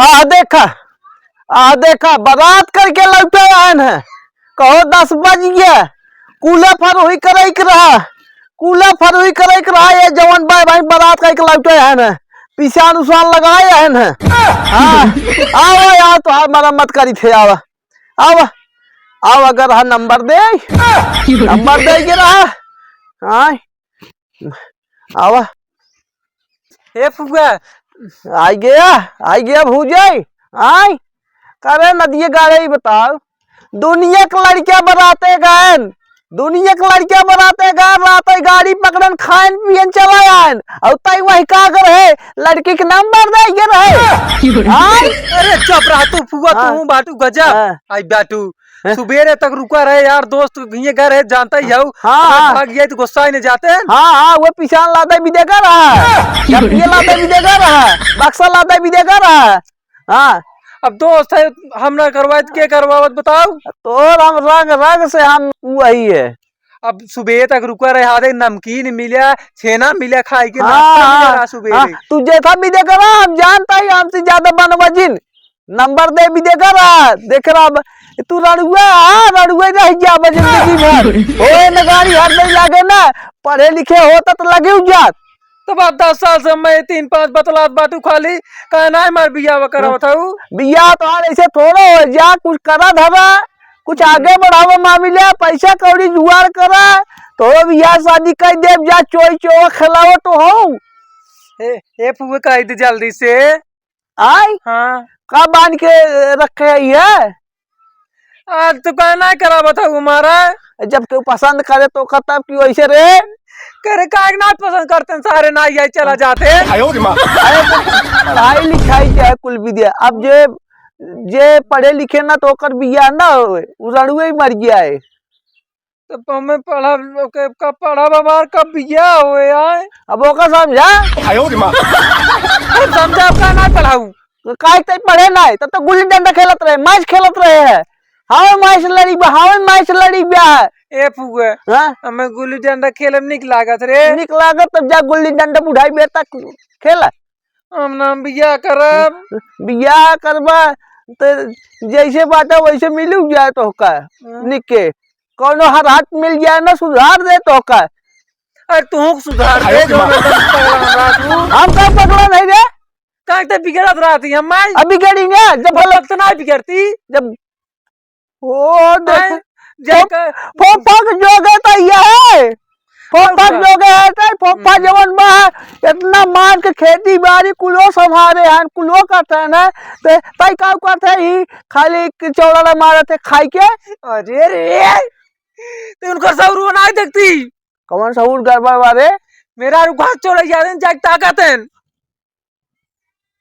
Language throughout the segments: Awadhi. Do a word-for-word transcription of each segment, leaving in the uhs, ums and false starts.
आ देखा, आ देखा, बारात करके लौटे आयन है। कहो दस बज गया, कूला फरहुई करे के रहा, कूला फरहुई करे के रहा, ये जवन बाय भाई बारात करके लौटे आयन है, पिसान उसान लगाए आयन है। हाँ, आवा यार, तो आप मरम्मत करी थे, आवा, आवा, आवा, अगर हाँ नंबर दे, नंबर दे के रहा, हाँ, आवा। ए फुआ। आई गया, आई गया भूजाई। आई। करे नदिया गाड़े ही बताओ। दुनिया के लड़कियां बराते गएन। दुनिया के लड़कियां बराते गएन, राते गाड़ी पकड़न, खाएन पियन चला आएन। और तई वही का कर है, लड़की के नंबर दे ये रहे। आई। अरे चुप रहा तू फुआ, हाँ। तू बाटू गजब। हाँ। आई बाटू। हैं? सुबेरे तक रुका रहे यार, दोस्त हिये घर है, जानता ही हऊ। हाँ, अगर हाँ। भाग गया तो गुस्सा ही नहीं जाते हैं। हाँ, हाँ, वो पिसान लादे भी देखा रहा है। जब ये लादे भी देखा रहा है, बक्सा लादे भी देखा रहा है। हाँ। अब दोस्त है, हम ना करवाए तो के करवावत बताओ? तो हम रंग, रंग से हम वही है। अब सुबह तक रुका रहे, हाथे नमकीन मिला, छेना मिला, खाए के हाँ, नाश्ता मिला हाँ, रहा सुबह हाँ, रे। तू जैसा भी देखा रहा, हम जानता ही हमसे ज्यादा बनवा जिन। नंबर दे भी देखा रहा, देख रहा ब-, तू रड़ुआ, हाँ, रड़ुआ रह जाबे जिंदगी भर। ओए नगारी हर नहीं लागे ना, पढ़े लिखे होता तो लगे जात। तो बात दस साल से मैं तीन पांच बतलात बाटू खाली, कहे ना हमार बियाह करावत हऊ। बियाह तो यार ऐसे थोड़ा हो जा, कुछ करा धरा, कुछ आगे बढ़ावा मामला, पैसा कौड़ी जुगाड़ करा, तो बियाह शादी कर देब जा, चोई चोवा खिलावत हो। ए, ए फुआ कह दे जल्दी से। आई? हाँ। का बांध के रखे है ये? आज तो का ना करावत हऊ हमारा। जब केहू पसंद करे तो का तब क्यों ऐसे रे? करे का ना पसंद करते हैं, सारे ना यही चला जाते हैं। आयो रे माँ। अरे तो पढ़ाई लिखाई चाहे कुल विद्या, अब जे, जे पढ़े लिखे ना तो ओकर बियाह ना होए, उ रड़ुए ही मर गया है। तब हमें पढ़ा, ओके, कब पढ़ब हमार, कब बियाह होए आए? अब ओका समझा। आयो रे माँ। अब समझा, अब का ना पढ़ाऊ? तो काहे तई पढ़े ना है? तब तो गुल्ली डंडा खेलत रहे, मैच खेलत रहे है। हावे मैच लड़ी बा, हावे मैच लड़ी बा। ए फुआ, हाँ? हमें गुल्ली डंडा खेलब निक लागत रे। निक लागत, तब जा गुल्ली डंडा बुढ़ाई बे तक खेला। हम ना बियाह करब। बियाह करबा त जैसे बाटे वैसे मिलू जाए तोहका। हाँ। निके कौनो हर हाथ मिल जाए ना, सुधार दे तोहका। अरे तू सुधार दे, आयो जो रे माँ। एकदम पगला बना तू। हम का पगला नहीं रे? काहे ते बिगड़त रहती हम माई? अब बिगड़ी ना, जब मतलब गलत तो ना बिगड़ती। जब ओ, देख, आए, जे फोफ-, क-, फोफक जोगे त ये है। फोफक और का? जोगे है, त फोफा हम्म। जवन बा, इतना मार के खेती बाड़ी कुलो संभारे हैं, कुलो करते हैं ना, ते तई का करते हैं, ई खाली चौड़ा ना मारत है खाई के। अरे रे, ते उनकर सौर वो ना देखती। कौन सौर गड़बड़ बा रे? मेरा रुख हाथ चोरा याद जाग ताकत है।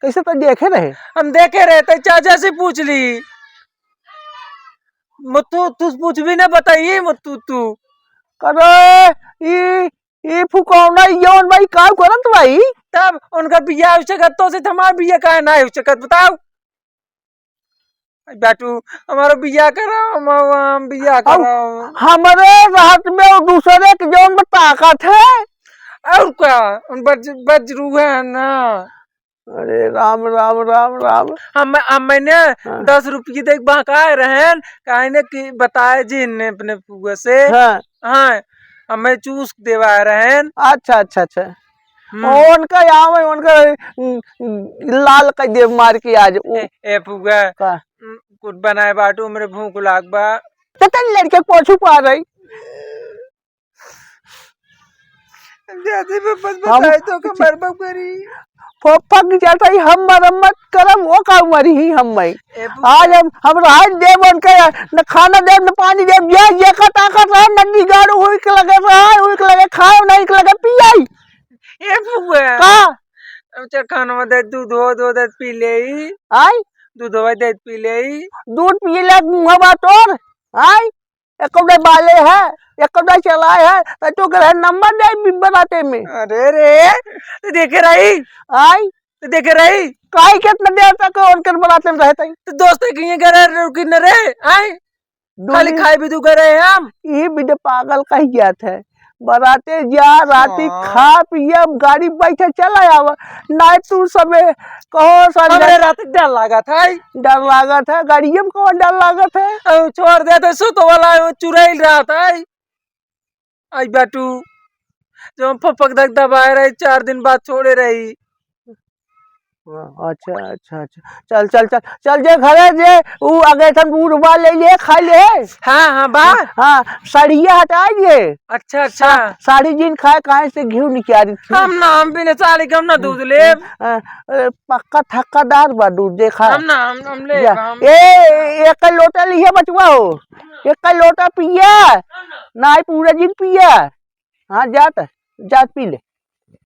कैसे तो देखे रहे? हम देखे रहे, ते चाचा से पूछ ली। मुत्तू, तू पूछ भी ना बताइए, मुत्तू, तू। अरे, ई, ई फुकौना, ई जौन भाई, का करत भाई? तब उनका बियाह हो सकत, तो से हमार बियाह काहे ना हो सकत, बताओ? बाटू, हमारो बियाह कराओ, हम, हम बियाह अब कराओ। हमरे रहत में वो दूसरे के जौन में ताकत है। और का? उन बज, बज रूहे है ना। अरे राम, राम, राम, राम। हम, हम मैंने हाँ। दस रुपये दे के बहकाए रहन, काहे ने कि बताए जी ने अपने फुआ से। हाँ। हाँ, हम मैं चूस देवा रहन। अच्छा, अच्छा, अच्छा। हम्म। उनका यहाँ में उनका, उम, उम, लाल कर दे मार के आज। उ- ए, ए फुआ। का? उम, कुछ बनाए बाटू, हमरे भूख लाग बा। तो तनी लड़के पोछू पा रही। जल्दी में बस हम बताए तो के मरबा करी। फफक जाता ही हम मरम्मत करब, वो का मरी ही हम भाई। ए, आज हम, हम राहत देब उनके, न खाना देब, न पानी देब, जे, जे का ताकत रहे, नदी गाड़ू हुई के लगे रहे, हुई के लगे खाए, नहीं के लगे पियाई। ए फुआ। का? अब चखनवा दे, दूध हो, दूध दे, पी लेई। आई? दूधवा दे, पी लेई। दूध पी ले, मुँहवा तोर। आई? एक कौड़ा बाले है, एक कौड़ा चलाए है, तो तू के रहे नंबर दे बि-, बनाते में। अरे रे, तू देखे रही? आई? तू देखे रही? काहे कितना देर तक उनके बनाते में रहते हैं? तो दोस्त के ये घर रुकी न रे, आई? खाली दुनि-, खाए भी तू करे हम। ये भी तो पागल कही जात है। बराते जा, राती हाँ। खा पिया, गाड़ी बैठे चला आवा। नाहीं तू सबे कहो संजय। हमरे रात डर लागत है। डर लागत है, गाड़िये में कौन डर लागत है? अब छोड़ दे तो सुत वाला है, वो चुरैल रहत है। आई बाटू, जो फपक धक दबाए रही, चार दिन बाद छोड़े रही। अच्छा, अच्छा, अच्छा। चल, चल, चल, चल जे घरे जे, उ अगेठन बूढ़ बा ले ले, खा ले। हाँ, हाँ, बा। हाँ, सड़िया हटा जे। अच्छा, अच्छा। सा-, साड़ी जिन खाए, काहे से घिउ निकाली थी। हम ना, हम बिना साड़ी के हम ना दूध लेब। हाँ, ए, पक्का थक्कादार बा दूध, देखा। हम ना, हम, हम लेब, जा। हम। ए, ए, एक लोटा लिहे बचवा हो, एक लोटा पिया, नाहीं पूरा जिन पिया। हाँ, जात, जात पी ले।